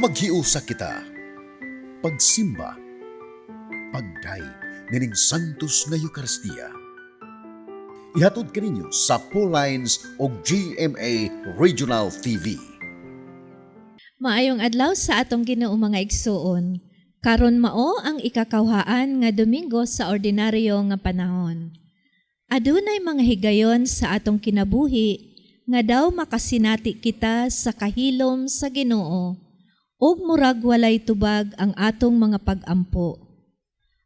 Maghiusa kita. Pagsimba. Pagdayeg nining Santos nga Eukaristiya. Ihatod kaninyo sa Lines o GMA Regional TV. Maayong adlaw sa atong Ginoo, mga igsuon. Karon mao ang ikakawhaan nga Domingo sa ordinaryo nga panahon. Adunay mga higayon sa atong kinabuhi nga daw makasinati kita sa kahilom sa Ginoo ug murag walay tubag ang atong mga pag-ampo.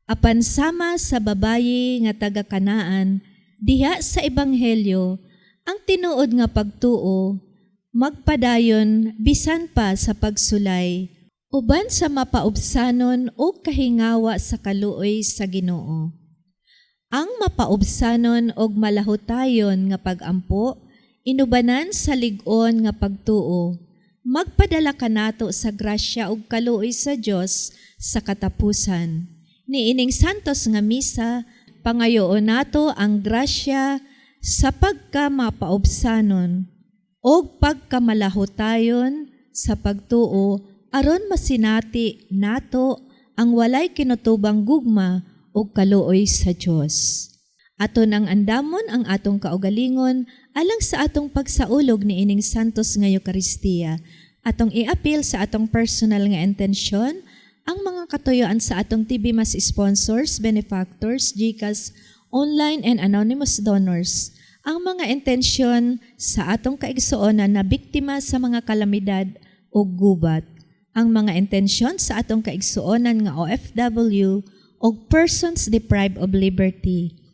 Apan sama sa babayi nga taga Kanaan diha sa Ebanghelyo, ang tinuod nga pagtuo magpadayon bisan pa sa pagsulay uban sa mapaubsanon o kahingawa sa kaluoy sa Ginoo. Ang mapaubsanon og malahutayon nga pag-ampo inubanan sa lig-on nga pagtuo, magpadala kanato sa grasya ug kaluoy sa Dios sa katapusan. Niining santos nga misa, pangayoon nato ang grasya sa pagka mapaubsanon og pagkamalahutayon sa pagtuo aron masinati nato ang walay kinutubang gugma ug kaluoy sa Dios. Ato nang andamon ang atong kaugalingon alang sa atong pagsaulog niining santos nga Eukaristiya. Atong iapil sa atong personal nga intensyon ang mga katuyuan sa atong TV Mass sponsors, benefactors, GCash, online and anonymous donors. Ang mga intensyon sa atong kaigsuonan na biktima sa mga kalamidad o gubat. Ang mga intensyon sa atong kaigsuonan nga OFW o persons deprived of liberty.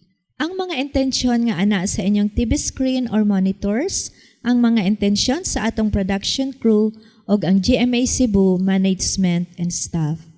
Ang mga intensyon nga ana sa inyong TV screen or monitors, ang mga intensyon sa atong production crew ug ang GMA Cebu management and staff.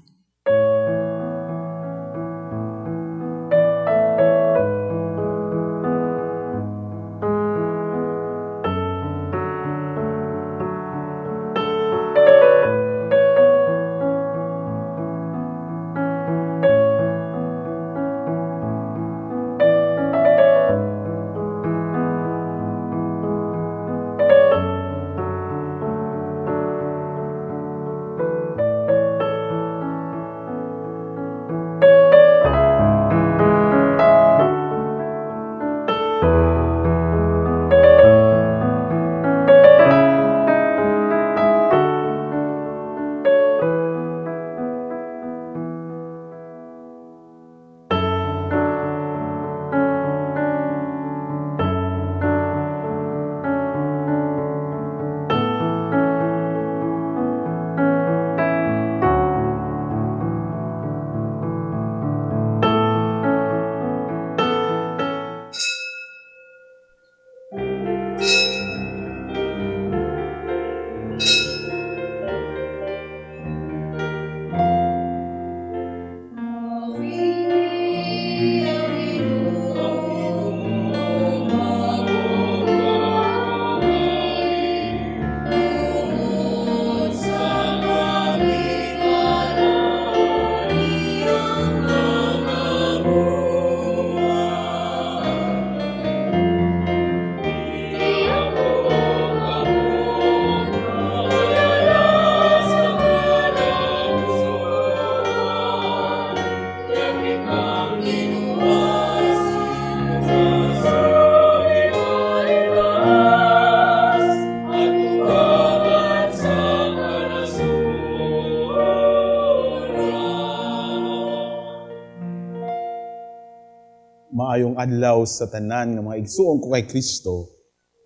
Maayong adlaw sa tanan nga mga igsuon ko kay Kristo.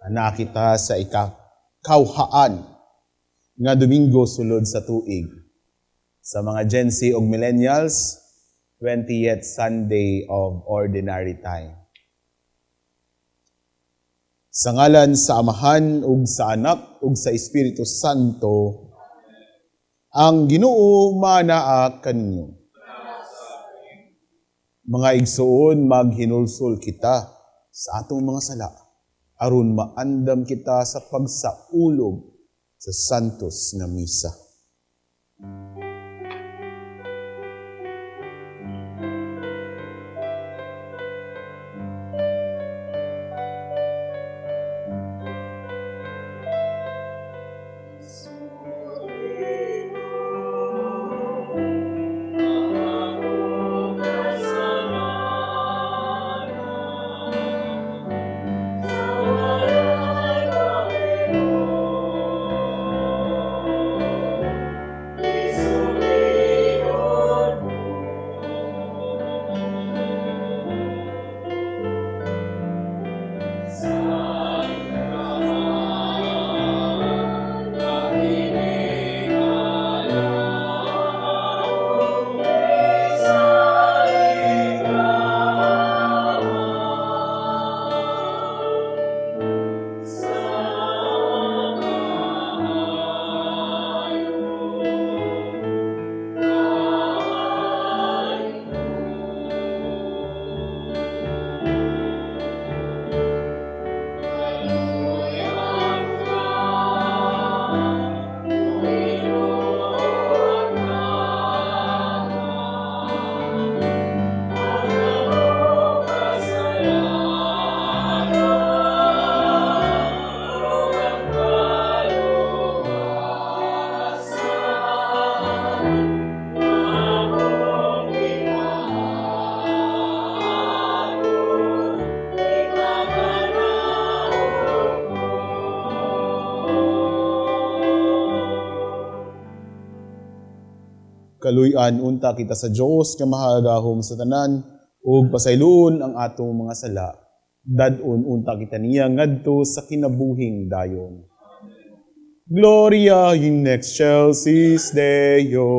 Naa kita sa ikakawhaan nga Domingo sulod sa tuig. Sa mga Gen Z ug millennials, 20th Sunday of Ordinary Time. Sa ngalan sa Amahan ug sa Anak ug sa Espiritu Santo, ang Ginoo manaa kaninyo. Mga igsuon, maghinulsol kita sa atong mga sala aron maandam kita sa pagsaulog sa Santos nga Misa. Kaluy-an unta kita sa Dios nga makagagahom sa tanan ug pasayloon ang atong mga sala. Dad-on unta kita niya ngadto sa kinabuhing dayon. Gloria in excelsis Deo.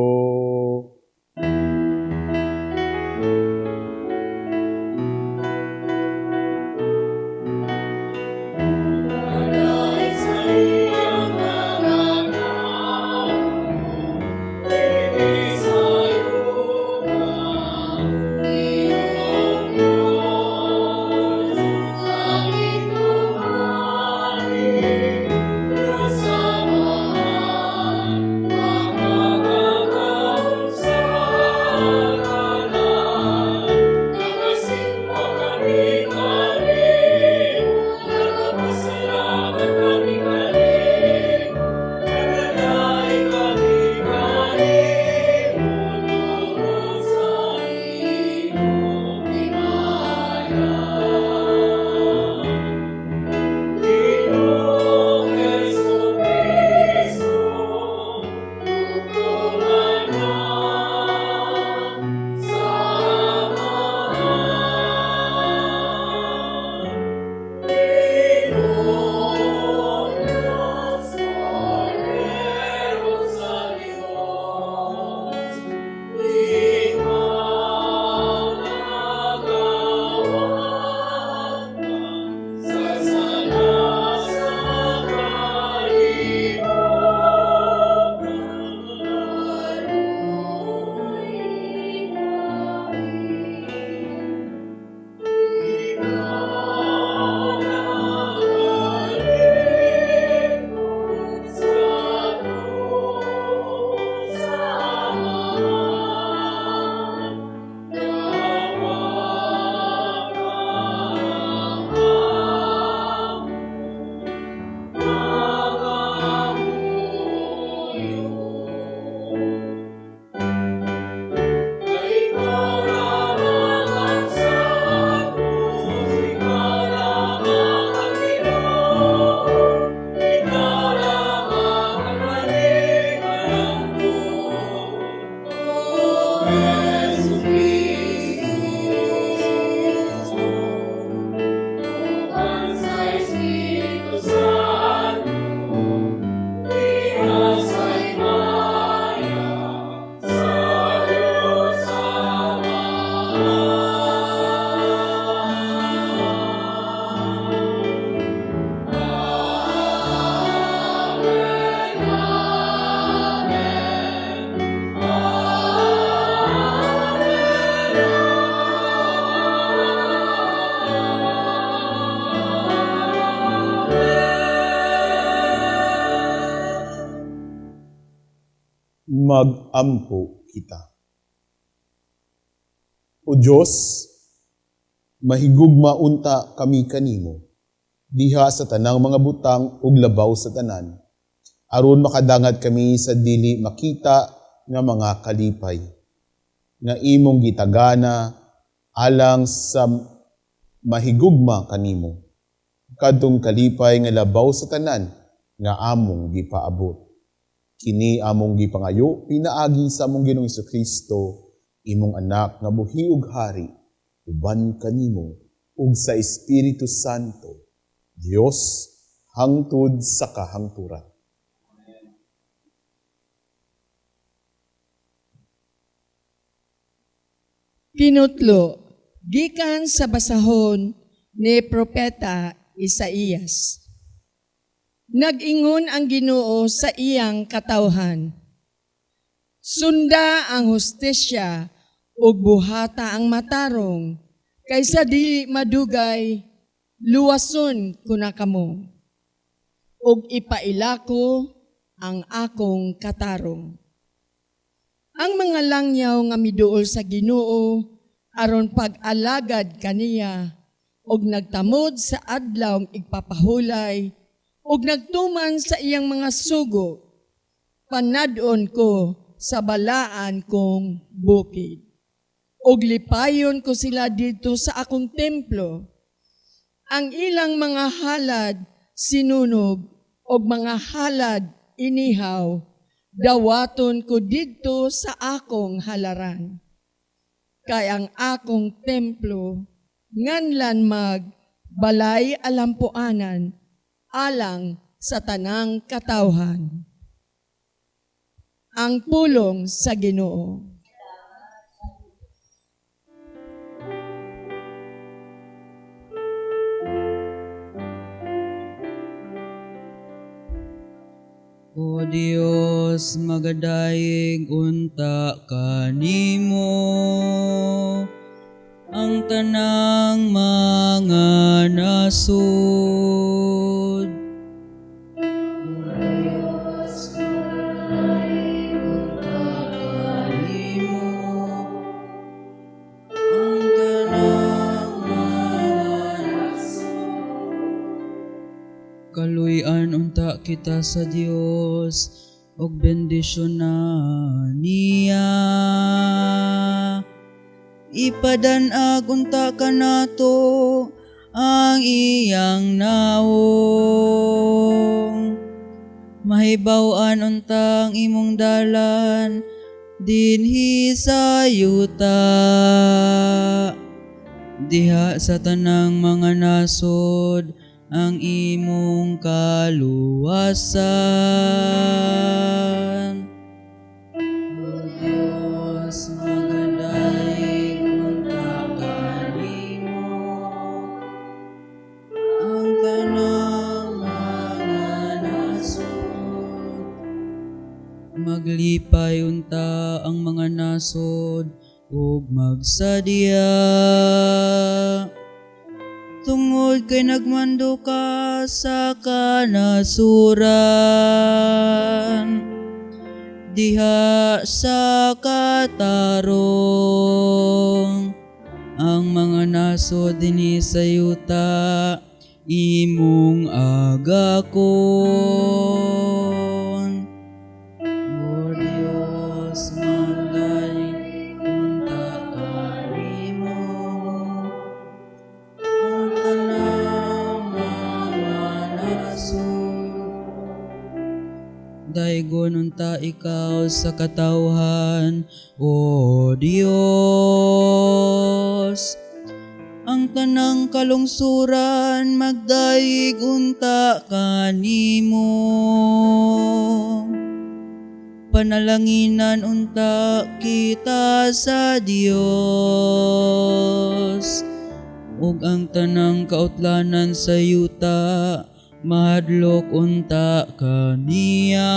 Magampo kita. O Diyos, mahigugma unta kami kanimo, diha sa tanang mga butang ug labaw sa tanan, aron makadangat kami sa dili makita nga mga kalipay, nga imong gitagana alang sa mahigugma kanimo, kadtong kalipay nga labaw sa tanan nga among gipaabot. Kini among gipangayo pinaagi sa among Ginoong Kristo, imong anak nga buhi ug hari, uban kanimo ug sa Espiritu Santo, Dios hangtod sa kahangturan. Pinutlo, gikan sa basahon ni Propeta Isaías. Nag-ingon ang Ginoo sa iyang katawhan. Sunda ang hustisya ug buhata ang matarong, kaysa dili madugay, luwason ko na kamo. Ug ipaila ko ang akong katarong. Ang mga langyaw nga miduol sa Ginoo aron pag-alagad kaniya ug nagtamod sa adlaw igpapahulay ug nagtuman sa iyang mga sugo, panad-on ko sa balaan kong bukid. Ug lipayon ko sila dito sa akong templo. Ang ilang mga halad sinunog ug mga halad inihaw Dawaton ko didto sa akong halaran. Kay ang akong templo nganlan mag balay alampuanan alang sa tanang katawhan. Ang pulong sa Ginoo. O Dios, magadayeg unta kanimo ang tanang mga nasod. O Dios, magadayeg unta kanimo ang tanang mga nasod. Kaluy-an unta kita sa Dios ug bendisyonan niya. Ipadan-ag unta kanato ang iyang naong. Mahibaw-an unta ang imong dalan dinhi sa yuta. Diha sa tanang mga nasod ang imong kaluwasan. O Diyos, magadayeg unta kanimo ang tanang mga nasod. Maglipay unta ang mga nasod ug magsadya tungod kay nagmando ka sa kanasuran diha sa katarong. Ang mga nasod dinhi sa yuta imong agakon. O Dios, magdayeg unta kanimo ang tanang mga nasod. Daygon unta ikaw sa katawhan, O Dios. Ang tanang kalungsuran magdayeg unta kanimo. Panalanginan unta kita sa Dios ug ang tanang kautlanan sa yuta mahadlok unta kaniya.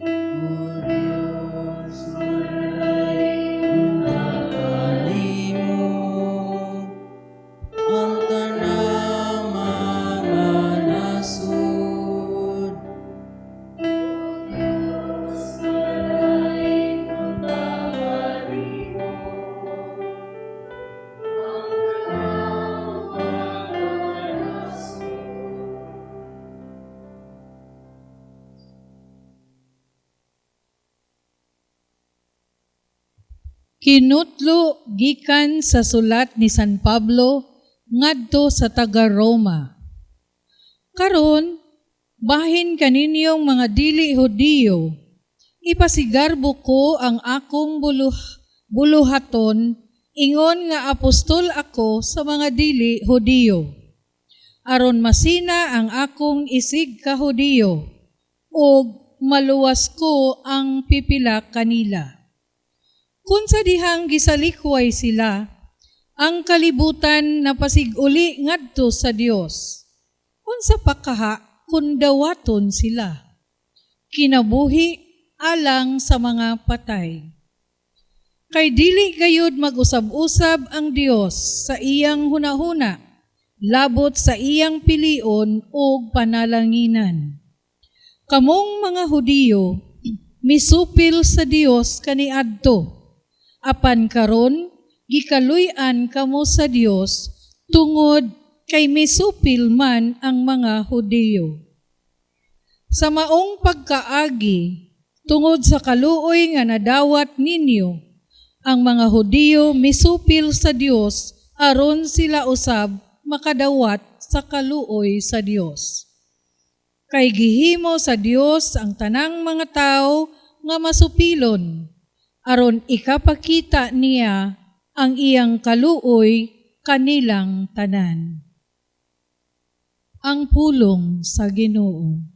O Dios, magdayeg unta kanimo ang tanang mga nasod. Kinutlo gikan sa sulat ni San Pablo ngadto sa taga Roma. Karon, bahin kaninyong mga dili Hudiyo, ipasigarbo ko ang akong buluhaton ingon nga apostol ako sa mga dili Hudiyo, aron masina ang akong isig ka Hudiyo ug maluwas ko ang pipila kanila. Kung sa dihang gisalikway sila, ang kalibutan napasiguli ngadto sa Dios. Unsa pa kaha kun dawaton sila? Kinabuhi alang sa mga patay. Kay dili gayud mag-usab-usab ang Dios sa iyang hunahuna, labot sa iyang pilion ug panalanginan. Kamong mga Hudiyo, misupil sa Dios kaniadto. Apan karon gikaluy-an kamo sa Dios tungod kay misupil man ang mga Hudiyo. Sa maong pagkaagi, tungod sa kaluoy nga nadawat ninyo, ang mga Hudiyo misupil sa Dios aron sila usab makadawat sa kaluoy sa Dios. Kay gihimo sa Dios ang tanang mga tao nga masupilon, aron ikapakita niya ang iyang kaluoy kanilang tanan. Ang pulong sa Ginoo.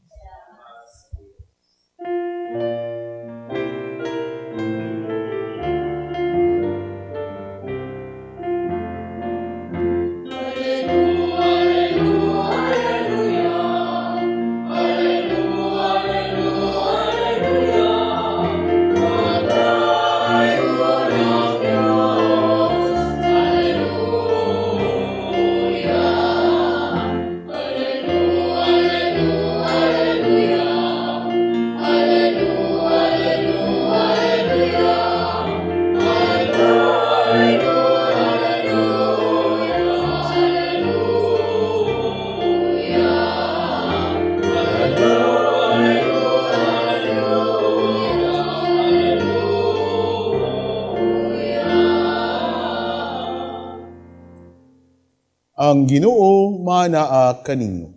Ang Ginoo manaa kaninyo.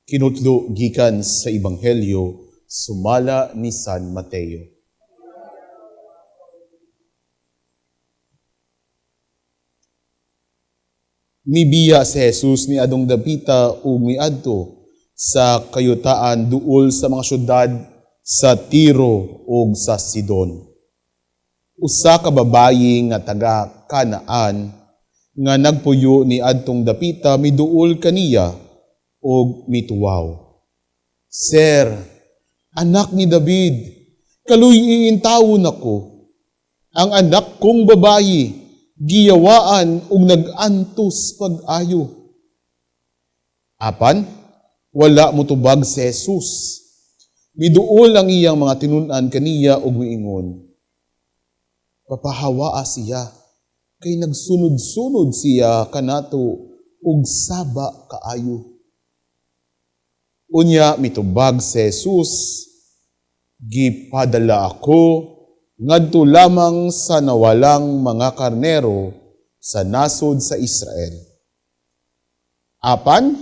Kinutlo gikan sa Ebanghelyo sumala ni San Mateo. Mibiya si Jesus ni adong dapita ug miadto sa kayutaan duol sa mga syudad sa Tiro ug sa Sidon. Usa ka babayi nga taga Kanaan nga nagpuyo ni adtong dapita miduol kaniya ug mituwaw. "Sir, anak ni David, kaluy-i intawon ako. Ang anak kong babayi giyawaan ug nag-antos pag-ayo." Apan wala motubag si Jesus. Miduol ang iyang mga tinun-an kaniya ug miingon, "Papahawaa siya, kay nagsunod-sunod siya kanato ug saba kaayo." Unya mitubag si Jesus, "Gipadala ako ngadto lamang sa nawalang mga karnero sa nasod sa Israel." Apan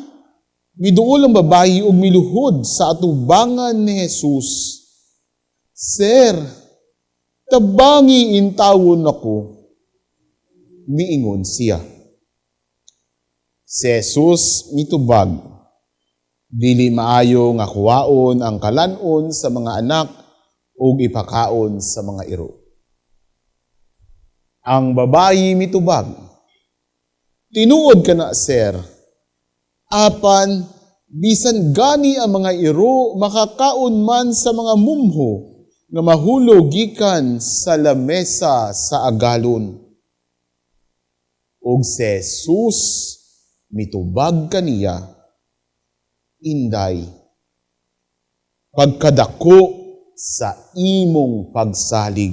miduol ang babayi ug miluhod sa atubangan ni Jesus. "Sir, tabangi intawon ako," miingon siya. Si Jesus mitubag, "Dili maayo nga kuwaon ang kalanon sa mga anak ug ipakaon sa mga iro." Ang babayi mitubag, "Tinuod kana, sir. Apan bisan gani ang mga iro makakaon man sa mga mumho nga mahulog gikan sa lamesa sa agalon." Ug si Jesus mitubag kaniya, "Inday, pagkadako sa imong pagsalig,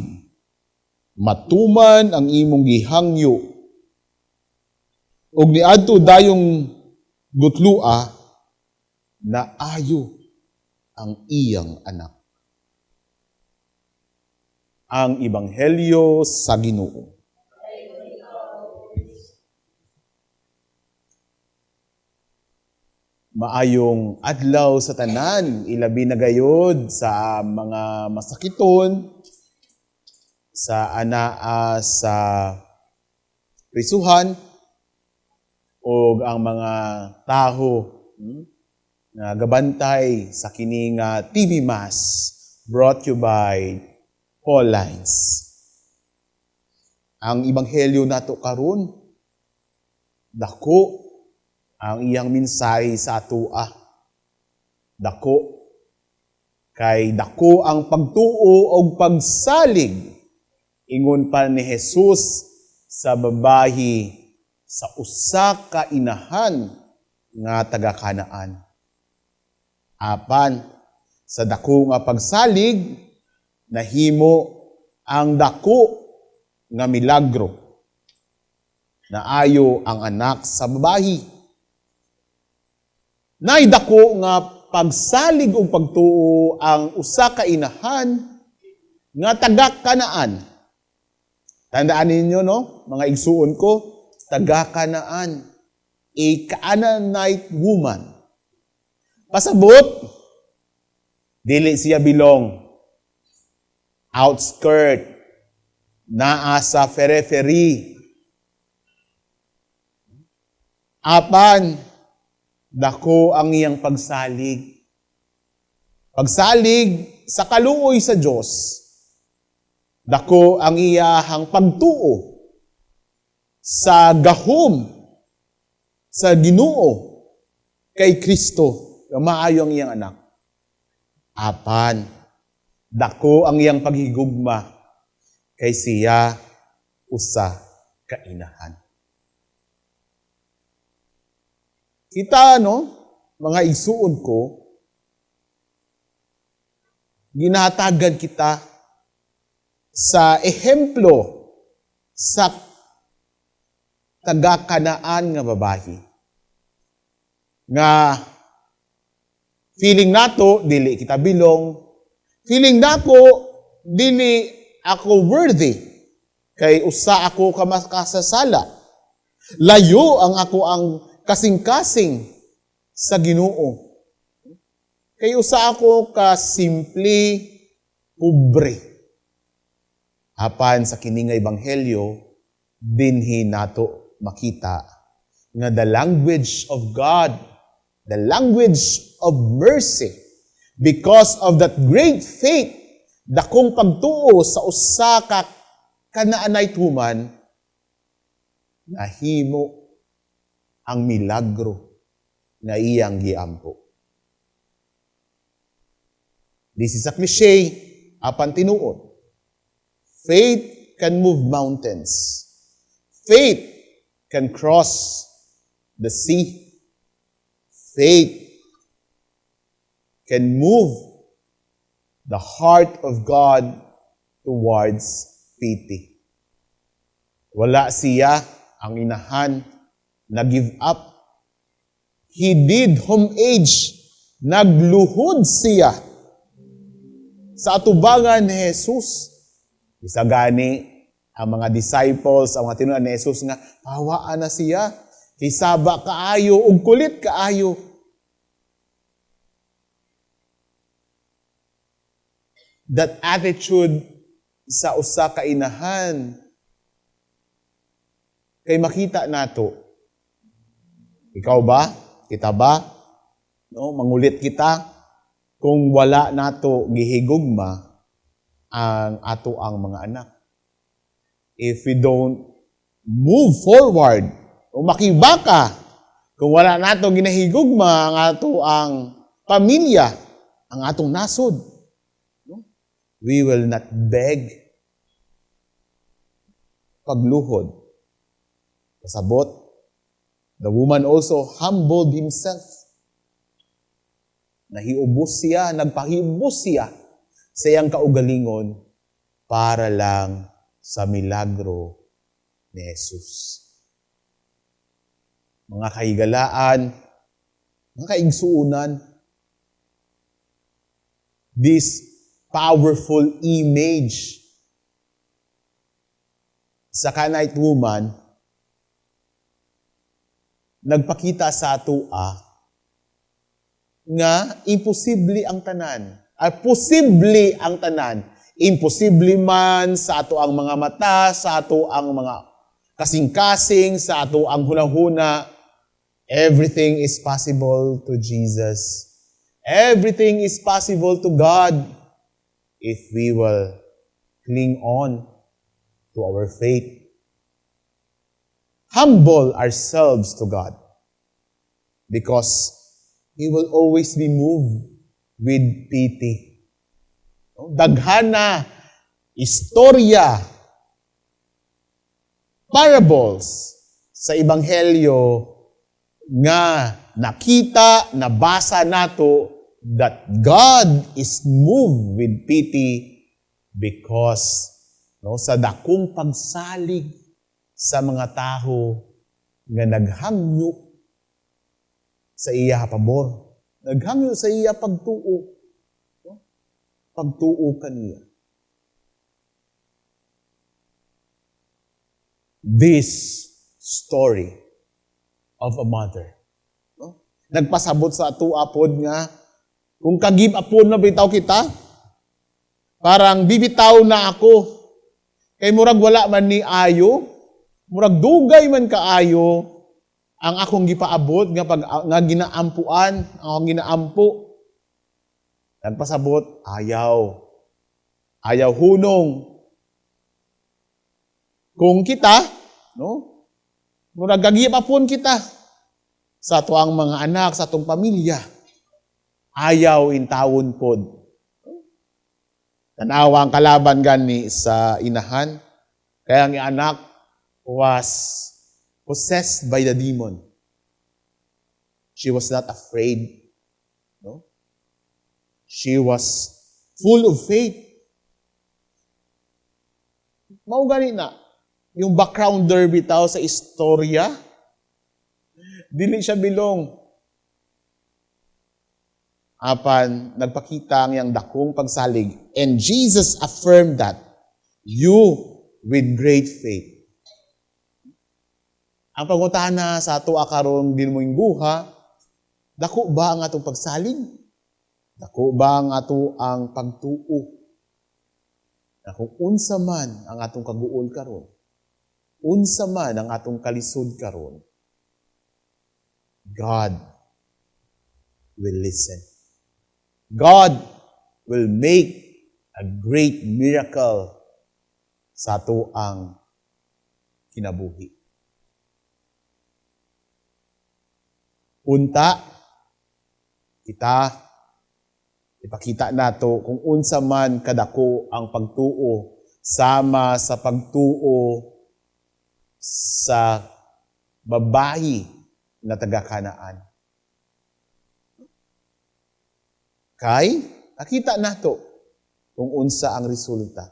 matuman ang imong gihangyo." Ug niadto dayong gutlua, naayo ang iyang anak. Ang Ebanghelyo sa Ginoo. Maayong adlaw sa tanan, ilabi na gayod sa mga masakiton, sa anaa sa prisuhan, o ang mga taho nga gabantay sa kini nga TV Mass brought you by Paul Lines. Ang ebanghelyo nato karon, dako ang iyang mensahe sa atoa. Dako kay dako ang pagtuo og pagsalig, ingon pa ni Jesus sa babayi sa usa ka inahan nga taga Kanaan. Apan sa dako nga pagsalig nahimo ang dako nga milagro. Naayo ang anak sa babayi. Nay dako nga pagsalig ug pagtuo ang usa ka inahan nga taga Kanaan. Tandaan ninyo, no, mga igsuon ko, taga Kanaan, a Canaanite woman. Pasabot, dili siya belong. Outskirt, naa sa periphery. Apan, dako ang iyang pagsalig. Pagsalig sa kaluoy sa Diyos. Dako ang iyahang pagtuo sa gahom sa Ginoo kay Kristo nga maayo ang iyang anak. Apan, dako ang iyang paghigugma kay siya usa ka inahan. Kita, no, mga igsuon ko, ginahatagan kita sa ehemplo sa taga-Kanaan nga babae. Nga feeling nato dili kita belong, feeling nako dili ako worthy kay usa ako ka makasasala. Layo ang ako ang kasing-kasing sa Ginoo. Kay usa ako ka simple pobre. Apan sa kini nga ebanghelyo, dinhi nato makita nga the language of God, the language of mercy, because of that great faith, dakong pagtuo sa usa ka Canaanite woman, nahimo ang milagro na iyang giampo. This is a cliche, apan tinuod. Faith can move mountains. Faith can cross the sea. Faith can move the heart of God towards pity. Wala siya, ang inahan, na give up. He did homage. Nagluhod siya sa atubangan ni Jesus. Isa gani ang mga disciples, ang mga tinunan ni Jesus nga, pahawaan na siya. Kay saba kaayo, ug kulit kaayo. That attitude sa usa ka inahan kay makita nato. Ikaw ba? Kita ba? No, mangulit kita kung wala nato gihigugma ang ato ang mga anak. If we don't move forward o makibaka, kung wala nato ginahigugma ang ato ang pamilya, ang atong nasod, no? We will not beg pagluhod. Pasabot, the woman also humbled himself. Nahiubos siya, nagpahibos siya sa iyang kaugalingon para lang sa milagro ni Jesus. Mga kahigalaan, mga kaigsuunan, this powerful image sa Canaanite woman nagpakita sa atoa nga imposible ang tanan. Ay, posible ang tanan. Imposible man sa ato ang mga mata, sa ato ang mga kasing-kasing, sa ato ang hunahuna. Everything is possible to Jesus. Everything is possible to God if we will cling on to our faith. Humble ourselves to God because He will always be moved with pity. No? Daghana, istorya, parables sa Ebanghelyo nga nakita, nabasa nato that God is moved with pity because, no, sa dakong pagsalig sa mga tao nga naghangyo sa iya pabor, naghangyo sa iya pagtuo, no? Pagtuo kaniya. This story of a mother, no? Nagpasabot sa ato pod nga kung ka-give upon na bitaw kita, parang bibitaw na ako. Kay murag wala man ni ayo, murag dugay man kaayo ang akong gipaabot nga pag nga ginaampuan, ang akong ginaampo. Nagpasabot, ayaw. Ayaw hunong. Kung kita, no? Murag ga-give upon kita sa ato ang mga anak, sa atong pamilya. Ayaw intawon pod. Tanawa ang kalaban gani sa inahan. Kaya ang anak was possessed by the demon. She was not afraid. No? She was full of faith. Mao gani na yung backgrounder bitaw sa istorya, dili siya bilong. Apan nagpakita ang iyang dakong pagsalig, and Jesus affirmed that you with great faith. Ang pangutana sa ato karong Dominguha, dako ba ang atong pagsalig? Dako ba ang ato ang pagtuo? Na kung unsa man ang atong kaguol karon, unsa man ang atong kalisod karon, God will listen. God will make a great miracle sa ato ang kinabuhi. Unta, kita, ipakita nato kung unsa man kadako ang pagtuo sama sa pagtuo sa babayi na taga-Kanaan. Kay, nakita nato kung unsa ang resulta.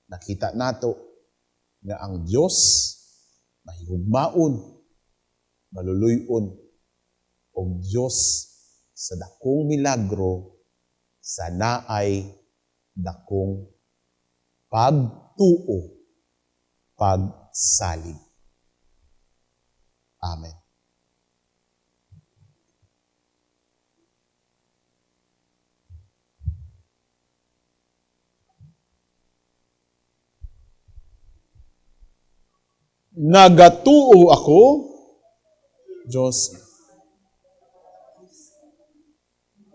Nakita nato nga ang Dios mahigugmaon, maluluy-on, og Dios sa dakong milagro sa naay dakong pagtuo, pagsalig. Amen. Nagatuo ako, Diyos,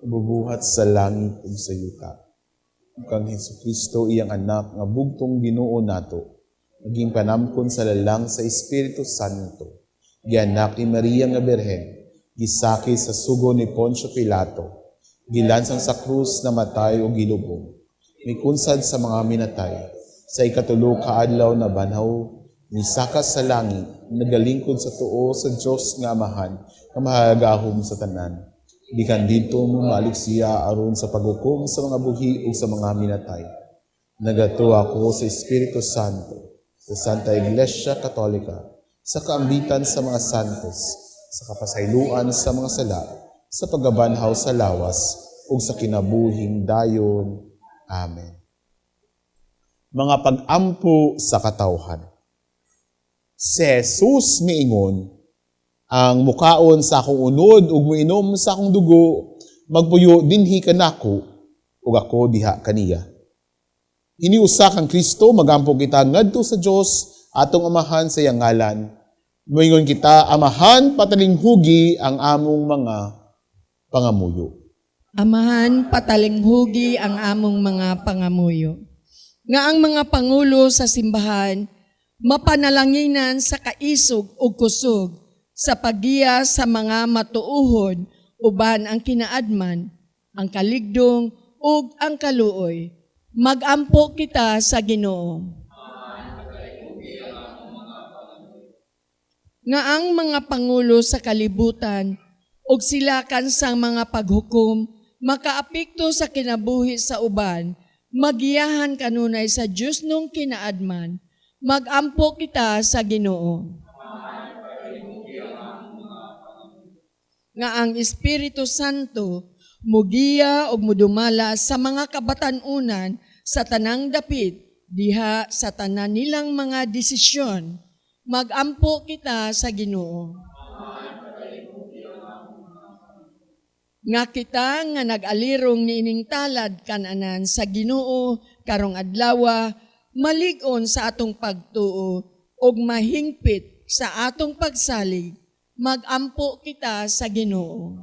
bubuhat sa langit ug sa yuta. Ug kang Hesukristo iyang anak nga bugtong Ginoo nato, naging panamkon sa lalang sa Espiritu Santo, gianak ni Maria nga Birhen, gisakit sa sugo ni Poncio Pilato, gilansang sa krus, namatay ug gilubong, mikunsad sa mga minatay, sa ikatulo ka adlaw na banhaw, misaka sa langit, nagalingkod sa tuo sa Dios nga Amahan, nga mahagahom sa tanan. Gikan didto mobalik siya aron sa paghukom sa mga buhi ug sa mga minatay. Nagatuo ako sa Espiritu Santo, sa Santa Iglesia Katolika, sa kaambitan sa mga santos, sa kapasayloan sa mga sala, sa pagkabanhaw sa lawas, ug sa kinabuhing dayon. Amen. Mga pag-ampo sa katawhan. Si Jesus miingon, ang mukaon sa akong unod ug muinom sa akong dugo, magpuyo dinhi kanako ug ako diha kaniya. Hiniusa kang Kristo, magampo kita ngadto sa Dios atong Amahan sa iyang ngalan. Moingon kita, Amahan, patalinghugi ang among mga pangamuyo. Amahan, patalinghugi ang among mga pangamuyo. Nga ang mga pangulo sa simbahan, mapanalanginan sa kaisog ug kusog, sa paggiya sa mga matuohon, uban ang kinaadman, ang kaligdong ug ang kaluoy. Magampo kita sa Ginoo. Nga ang mga pangulo sa kalibutan ug silakan sang mga paghukom makaapekto sa kinabuhi sa uban, magiyahan kanunay sa Dios nung kinaadman. Magampo kita sa Ginoo. Nga ang Espiritu Santo mugiya ug mudumala sa mga kabatan-unan sa tanang dapit diha sa tanan nilang mga desisyon. Magampo kita sa Ginoo. Nga kita nga nag-alirong niining talad kananan sa Ginoo karong adlawa, malig-on sa atong pagtuo ug mahingpit sa atong pagsalig, magampo kita sa Ginoo.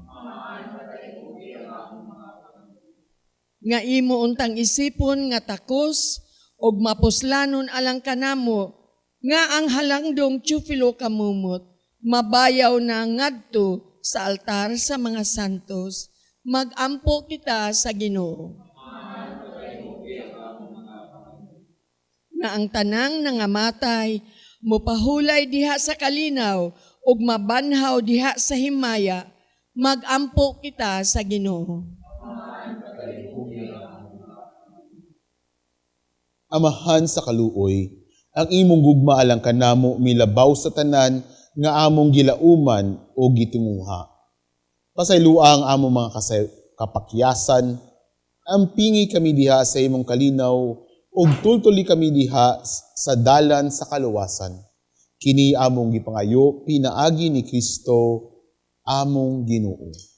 Nga imo untang isipon nga takos ug mapuslanon alang kanamo nga ang halangdong Teofilo Camomot mabayaw na ngadto sa altar sa mga santos, magampo kita sa Ginoo. Nga ang tanang nangamatay mopahulay diha sa kalinaw ug mabanhaw diha sa himaya, magampo kita sa Ginoo. Amahan sa kaluoy, ang imong gugma alang kanamo milabaw sa tanan nga among gilauman o gitunguha. Pasaylua ang among mga kapakyasan, ampingi kami diha sa imong kalinaw ug tultuli kami diha sa dalan sa kaluwasan. Kini among gipangayo pinaagi ni Kristo among Ginoo.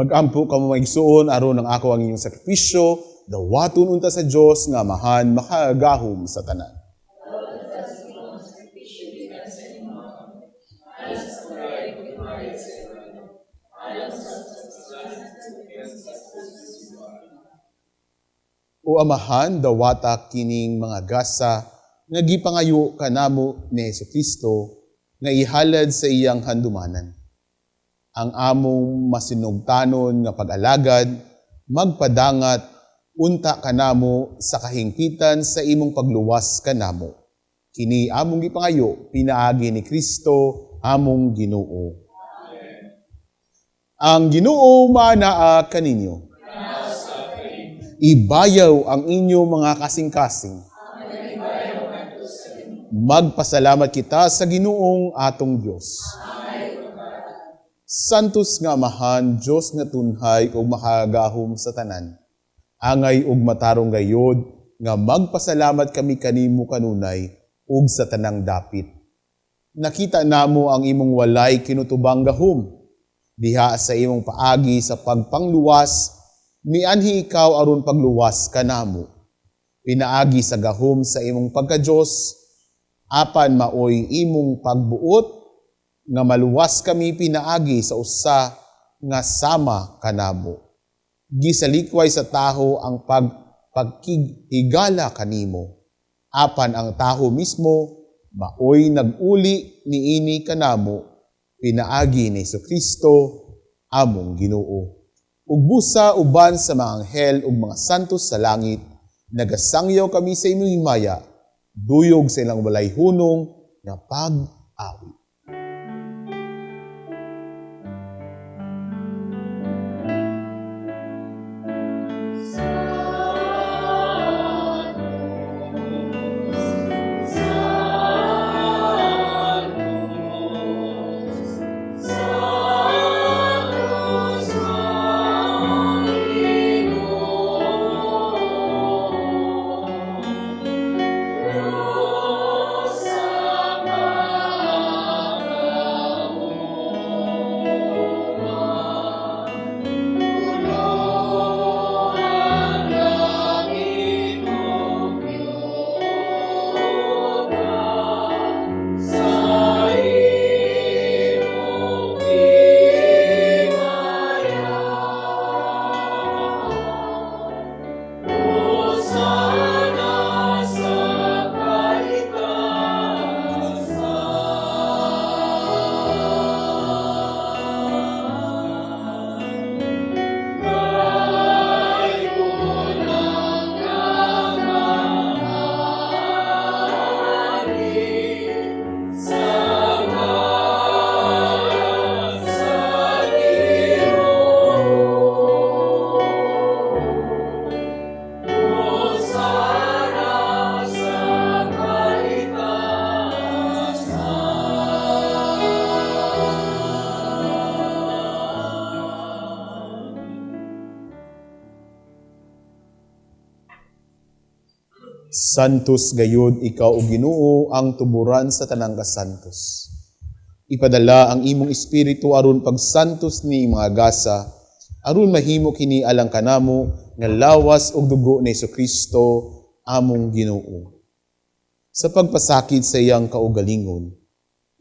Magampo kamo mga igsuon aron ang ako ang inyong sakripisyo, dawaton unta sa Dios nga Amahan makagahom sa tanan. O Amahan, dawata kining mga gasa nga gipangayo kanamo ni Hesukristo nga ihalad sa iyang handumanan. Ang among masinugtanon nga pag-alagad, magpadangat unta kanamo sa kahingpitan sa imong pagluwas kanamo. Kini among gipangayo pinaagi ni Kristo among Ginoo. Amen. Ang Ginoo maanaa kaninyo. Ibayaw ang inyong mga kasing-kasing. Magpasalamat kita sa Ginoong atong Dios. Santos nga Amahan, Dios nga tunhay ug makagahom sa tanan. Angay ug matarong gayod nga magpasalamat kami kanimo kanunay ug sa tanang dapit. Nakita namo ang imong walay kinutubang gahom. Diha sa imong paagi sa pagpangluwas, mianhi ikaw aron pagluwas kanamo. Pinaagi sa gahom sa imong pagka-Diyos, apan maoy imong pagbuot nga maluwas kami pinaagi sa usa nga sama kanamo. Gisalikway sa taho ang pagkighigala kanimo, apan ang taho mismo maoy nag-uli niini kanamo pinaagi ni Kristo among Ginoo. Ug busa uban sa mga anghel ug mga santos sa langit, nagasangyaw kami sa imong himaya, duyog sa ilang walay hunong nga pag-awit. Santos gayud ikaw o Ginoo ang tuburan sa tanang kasantos. Ipadala ang imong espiritu aron pagsantos ni mga gasa, aron mahimo kini alang kanamo nga lawas ug dugo ni Kristo among Ginoo. Sa pagpasakit sa iyang kaugalingon,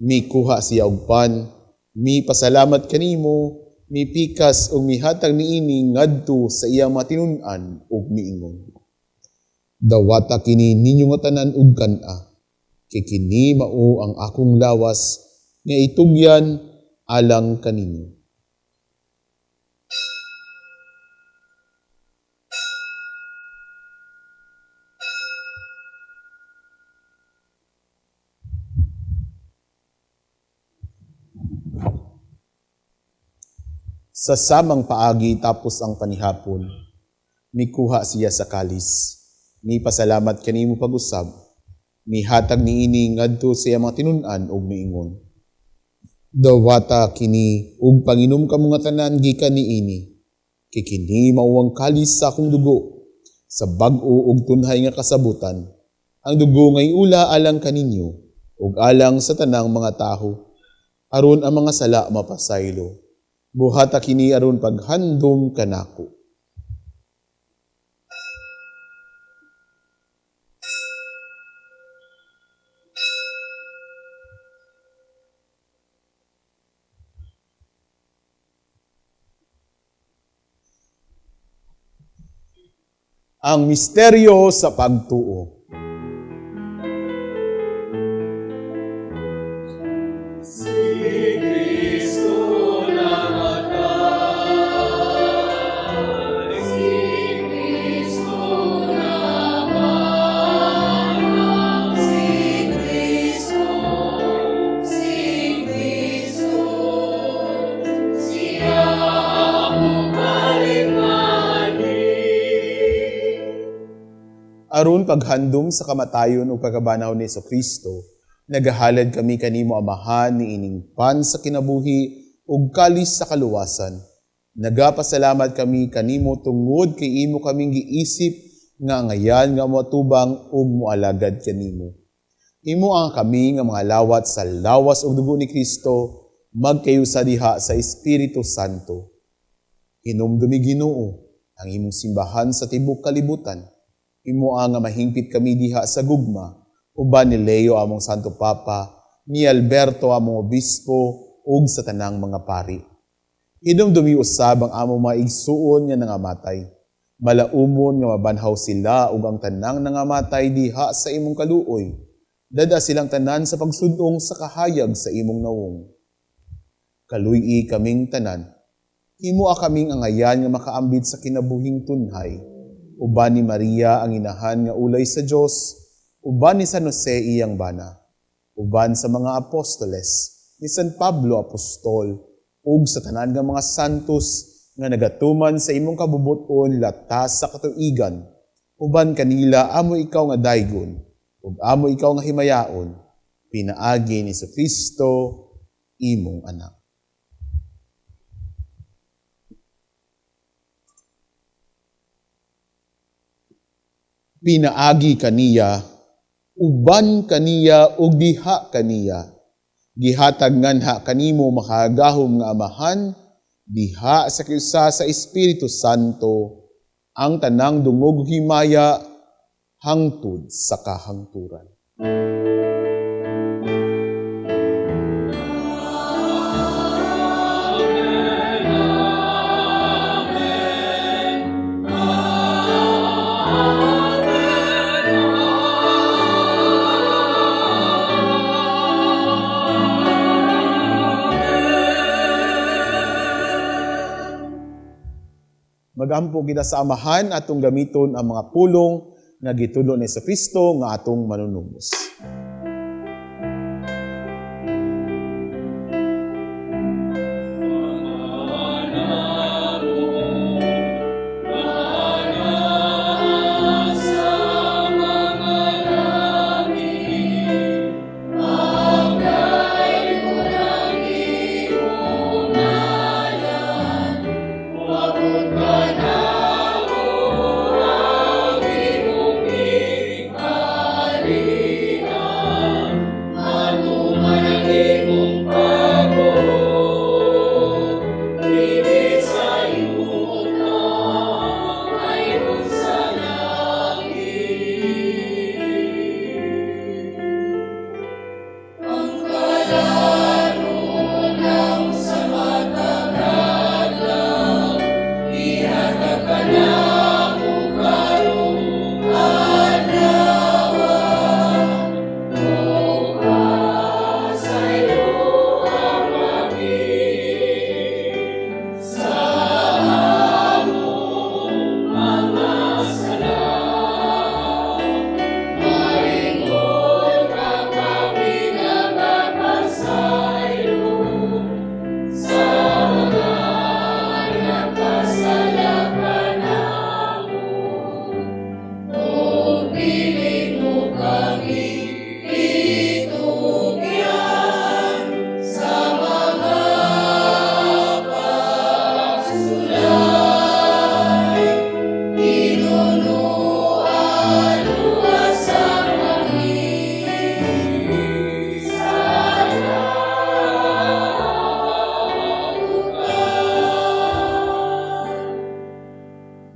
mikuha siya og pan, mi pasalamat kanimo, mipikas ug mihatag niini ngadto sa iyang matinun-an ug miingon. Dawata kini ninyo nga tanan ug kan-a, kay kini mao ang akong lawas nga itugyan alang kaninyo. Sa samang paagi tapos ang panihapon, mikuha siya sa kalis. Ni pasalamat kanimo pag-usab, mihatag niini ngadto sa iyang mga tinun-an ug miingon. Dawata kini ug panginom kamo nga tanan gikan niini, kay kini mao ang kalis sa akong dugo, sa bag-o ug tunhay nga kasabutan. Ang dugo ngay ula alang kaninyo ug alang sa tanang mga taho, aron ang mga sala mapasaylo. Buhata kini aron paghandom kanako. Ang misteryo sa pagtuo. Aron paghandom sa kamatayon ug pagkabanaw ni Kristo, nagahalad kami kanimo Amahan niining pan sa kinabuhi ug kalis sa kaluwasan. Nagapasalamat kami kanimo tungod kay imo kaming giisip nga ngayan nga moatubang ug moalagad kanimo. Imo ang kami nga mga lawat sa lawas ug dugo ni Kristo, magkayusa diha sa Espiritu Santo. Hinumdumi Ginoo ang imong simbahan sa tibuok kalibutan. Himoa nga mahingpit kami diha sa gugma, uban ni Leo among Santo Papa, ni Alberto among Obispo, ug sa tanang mga pari. Hinumdumi usab ang among mga igsuon nga nangamatay. Malaumon nga mabanhaw sila ug ang tanang nangamatay diha sa imong kaluoy. Dada silang tanan sa pagsudong sa kahayag sa imong nawong. Kaluy-i kaming tanan. Himoa kaming angayan nga makaambit sa kinabuhing tunhay. Uban ni Maria ang inahan nga ulay sa Dios, uban ni San Jose iyang bana, uban sa mga apostoles, ni San Pablo apostol, ug sa tanan nga mga santos nga nagatuman sa imong kabubuton latas sa katuigan. Uban kanila amo ikaw nga daygon, ug amo ikaw nga himayaon, pinaagi ni Kristo imong anak. Pinaagi kaniya, uban kaniya ug diha kaniya. Gihatag nganha kanimo makagahom nga Amahan, diha sa kiusa sa Espiritu Santo, ang tanang dungog himaya hangtod sa kahangturan. Magampo kita sa Amahan atong gamiton ang mga pulong nga gitudlo ni Kristo nga atong manunubos.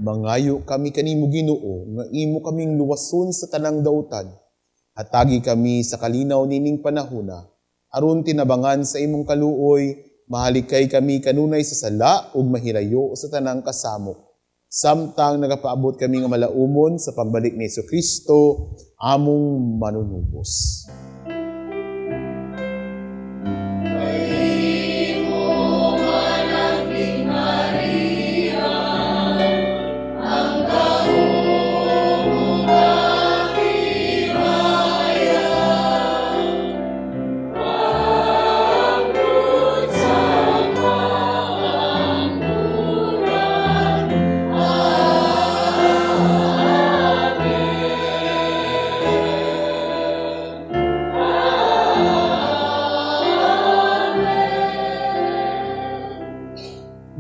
Mangayo kami kanimo Ginoo nga imo kaming luwason sa tanang dautan. Hatagi kami sa kalinaw nining panahona aron tinabangan sa imong kaluoy, mahalikay kami kanunay sa sala ug mahirayo sa tanang kasamok. Samtang nagapaabot kami nga malaumon sa pagbalik ni Kristo among manunubos.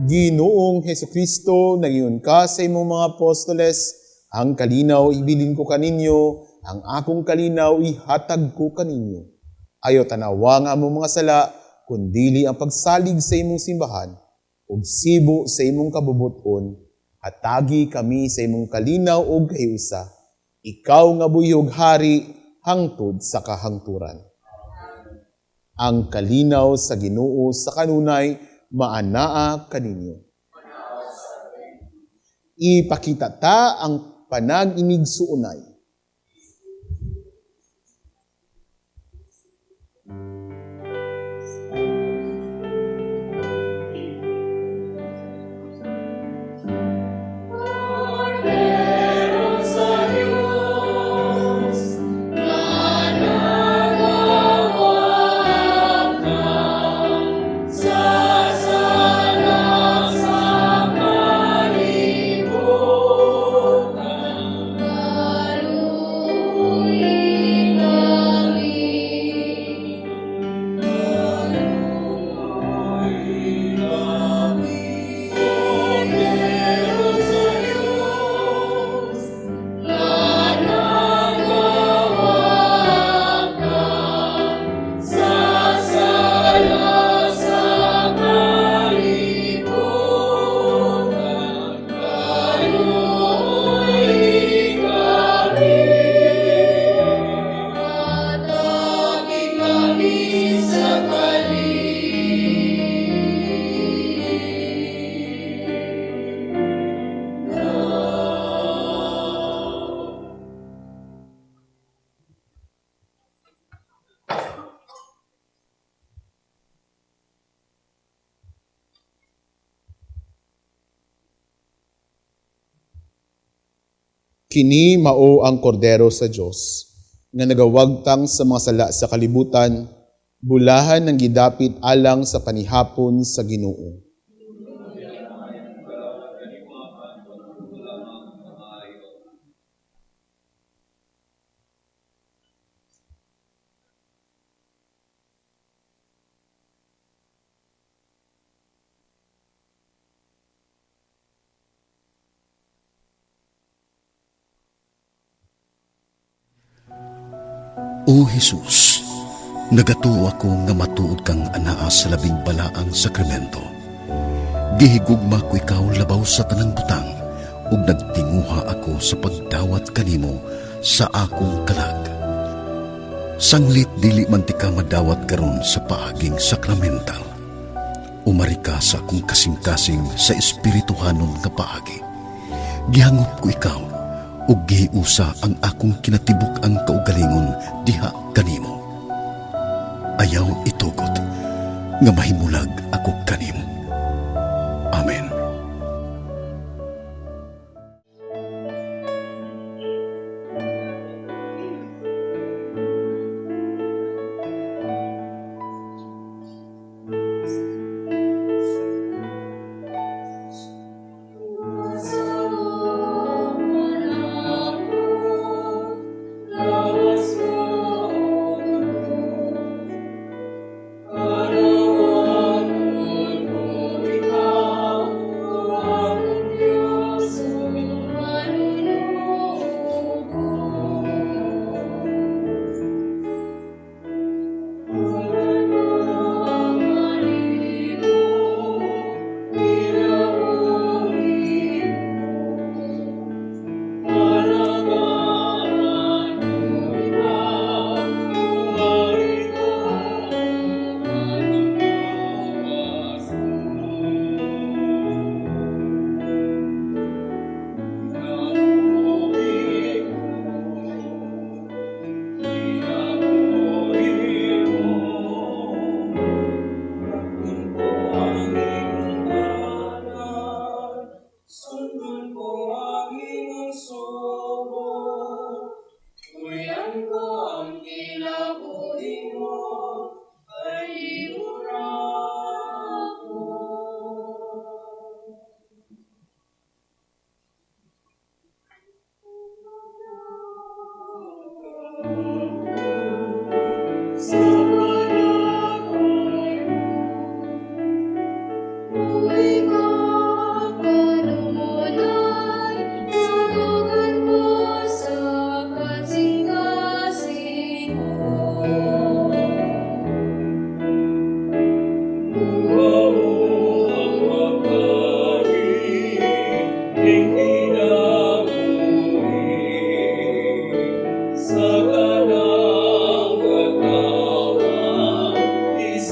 Ginoong Hesukristo, nangingon ka sa imong mga apostoles, ang kalinaw ibilin ko kaninyo, ang akong kalinaw ihatag ko kaninyo. Ayaw tanawa nga among mga sala, kundili ang pagsalig sa imong simbahan, ug sibo sa imong kabubuton, hatagi kami sa imong kalinaw ug kahiusa. Ikaw nga buhi ug hari hangtod sa kahangturan. Ang kalinaw sa Ginoo sa kanunay maanaa kaninyo. Ipakita ta ang panag-inigsuonay. Kini mao ang kordero sa Dios nga nagawagtang sa mga sala sa kalibutan, bulahan ng gidapit alang sa panihapon sa Ginoo. O Jesus, nagatuo ako nga matuod kang anaa sa labing balaang sakramento. Gihigugma ko ikaw labaw sa tanang butang ug nagtinguha ako sa pagdawat kanimo sa akong kalag. Sanglit dili man tika madawat karon sa paaging sakramental. Umari ka sa akong kasing-kasing sa espirituhanon nga paagi. Gihangop ko ikaw ug gihiusa ang akong kinatibuk-ang kaugalingon diha kanimo. Ayaw itugot nga mahimulag ako kanimo. Amen.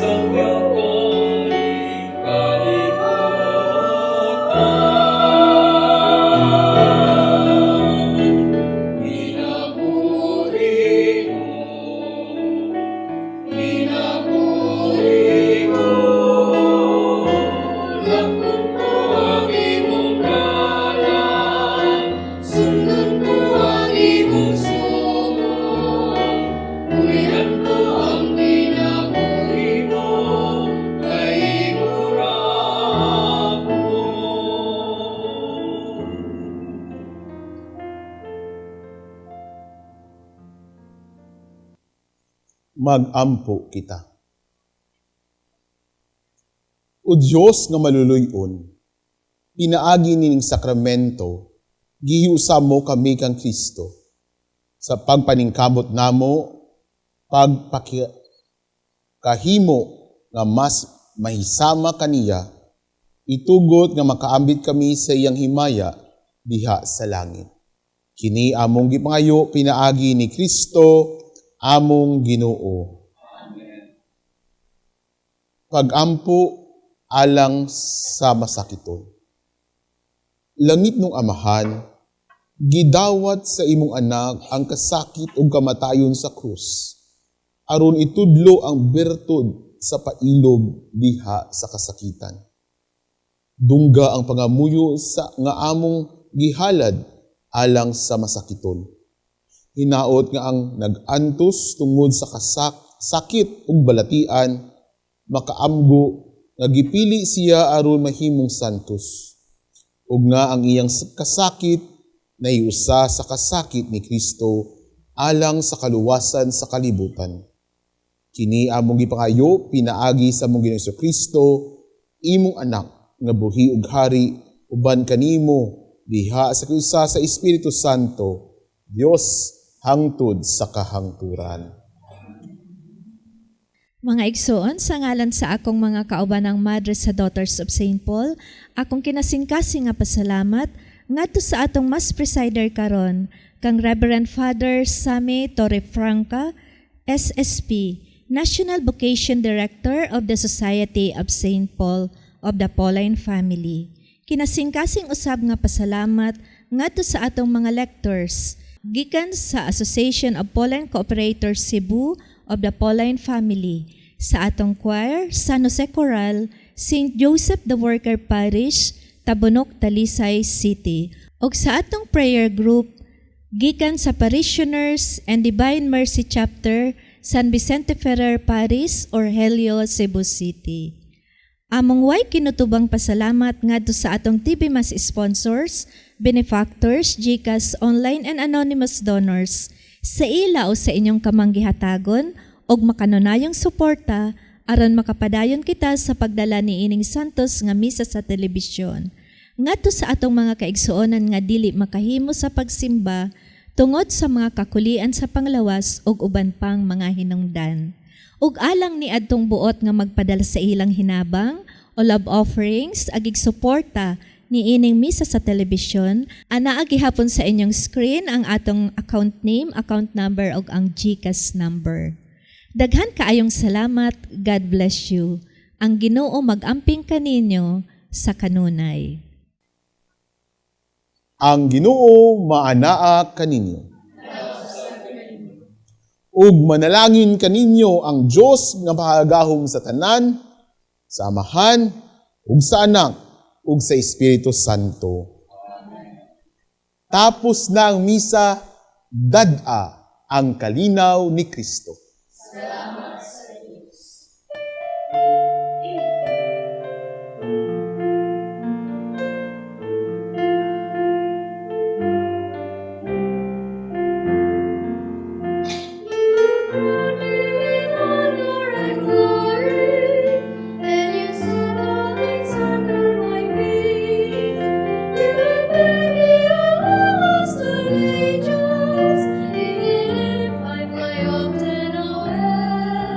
Sangyupan ning kalibutan. Kinabuhi ko, kinabuhi ko, lakton ko ang imong dalan, sundon ko ang imong sugo, buhian ko ang kinabuhi mo, kay imo ra ko. Magampo kita. O Diyos nga maluluyon, pinaagi nining sakramento, gihiusa mo kami kang Kristo. Sa pagpaningkamot namo, pagpakahimo nga mas mahisama kaniya, itugot nga makaambit kami sa iyang himaya diha sa langit. Kini among gipangayo pinaagi ni Kristo, among Ginoo. Pagampo alang sa masakiton. Langitnong Amahan, gidawat sa imong anak ang kasakit ug kamatayon sa krus. Aron itudlo ang bertud sa pailob diha sa kasakitan. Dungga ang pangamuyo sa nga among gihalad alang sa masakiton. Hinaot nga ang nag-antos tungod sa sakit ug balatian, makaamgo nga gipili siya aron mahimong santos, ug nga ang iyang kasakit nahiusa sa kasakit ni Kristo alang sa kaluwasan sa kalibutan. Kini among gipangayo pinaagi sa among Ginoong Kristo, imong anak nga buhi ug hari uban kanimo diha sa kiusa sa Espiritu Santo, Dios hangtod sa kahangturan. Mga igsoon, sa ngalan sa akong mga kaubanang madre sa Daughters of St. Paul, akong kinasingkasing nga pasalamat ngadto sa atong Mass presider karon, kang Reverend Father Sammy Torrefranca, SSP, National Vocation Director of the Society of St. Paul of the Pauline Family. Kinasingkasing usab nga pasalamat ngadto sa atong mga lectors, gikan sa Association of Pauline Cooperators Cebu of the Pauline Family, sa atong choir, San Jose Choral, St. Joseph the Worker Parish, Tabunok, Talisay City, ug sa atong prayer group, gikan sa Parishioners and Divine Mercy Chapter, San Vicente Ferrer Parish, Orgelio, Cebu City. Among way kinutubang pasalamat ngadto sa atong TV Mass sponsors, benefactors, GCash online and anonymous donors, sa ila o sa inyong kamanggihatagon og makanunayong suporta aron makapadayon kita sa pagdala ni ining Santos nga misa sa telebisyon. Ngadto sa atong mga kaigsuonan nga dili makahimo sa pagsimba tungod sa mga kakulian sa panglawas ug uban pang mga hinungdan. Ug alang ni adtong buot nga magpadala sa ilang hinabang o love offerings agig suporta ni ining misa sa telebisyon, anaa gihapon sa inyong screen ang atong account name, account number ug ang GCash number. Daghan kaayong salamat. God bless you. Ang Ginoo magamping kaninyo sa kanunay. Ang Ginoo maanaa kaninyo. Ug manalangin kaninyo ang Dios nga makagagahom sa tanan, sa Amahan, ug sa Anak, ug sa Espiritu Santo. Tapos na ang misa, dad-a ang kalinaw ni Kristo. Salamat sa Diyos. Honor and glory, and you set all things under my feet. You have made me a host of angels, even if I fly often away.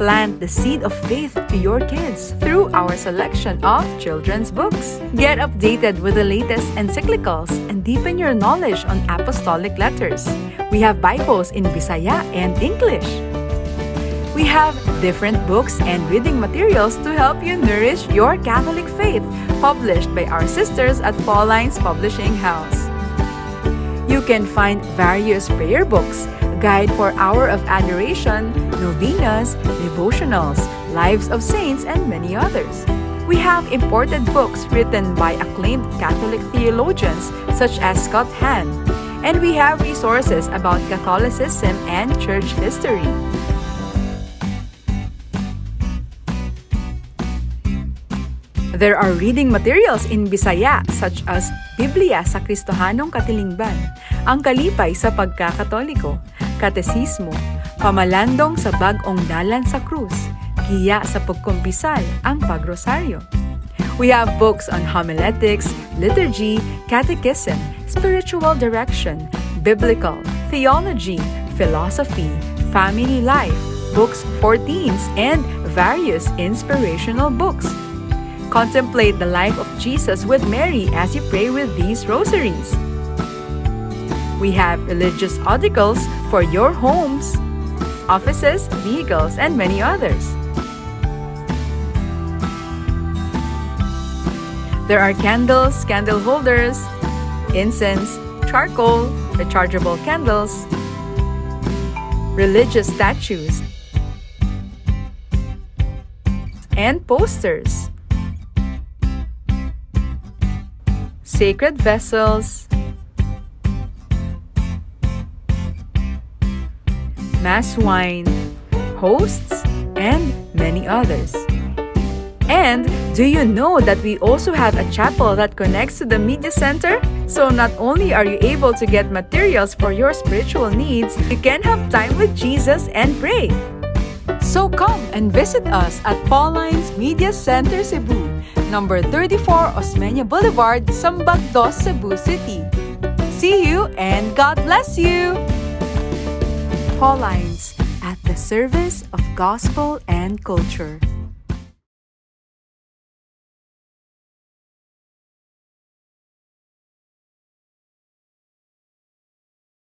Plant the seed of faith to your kids through our selection of children's books. Get updated with the latest encyclicals and deepen your knowledge on apostolic letters. We have Bibles in Bisaya and English. We have different books and reading materials to help you nourish your Catholic faith, published by our sisters at Paulines Publishing House. You can find various prayer books, guide for Hour of Adoration, novenas, devotionals, lives of saints, and many others. We have imported books written by acclaimed Catholic theologians such as Scott Hahn, and we have resources about Catholicism and church history. There are reading materials in Bisaya such as Biblia sa Kristohanong Katilingban, Ang Kalipay sa Pagkakatoliko, Katesismo, Pamalandong sa Bag-ong Dalan sa Krus, Giya sa Pagkumpisal, Ang Pagrosaryo. We have books on homiletics, liturgy, catechism, spiritual direction, biblical, theology, philosophy, family life, books for teens, and various inspirational books. Contemplate the life of Jesus with Mary as you pray with these rosaries. We have religious articles for your homes, offices, vehicles, and many others. There are candles, candle holders, incense, charcoal, rechargeable candles, religious statues, and posters, sacred vessels, mass wine, hosts, and many others. And do you know that we also have a chapel that connects to the media center? So not only are you able to get materials for your spiritual needs, you can have time with Jesus and pray. So come and visit us at Pauline's Media Center Cebu, number 34 Osmeña Boulevard, Sambag Dos, Cebu City. See you and God bless you! Paulines, at the service of gospel and culture.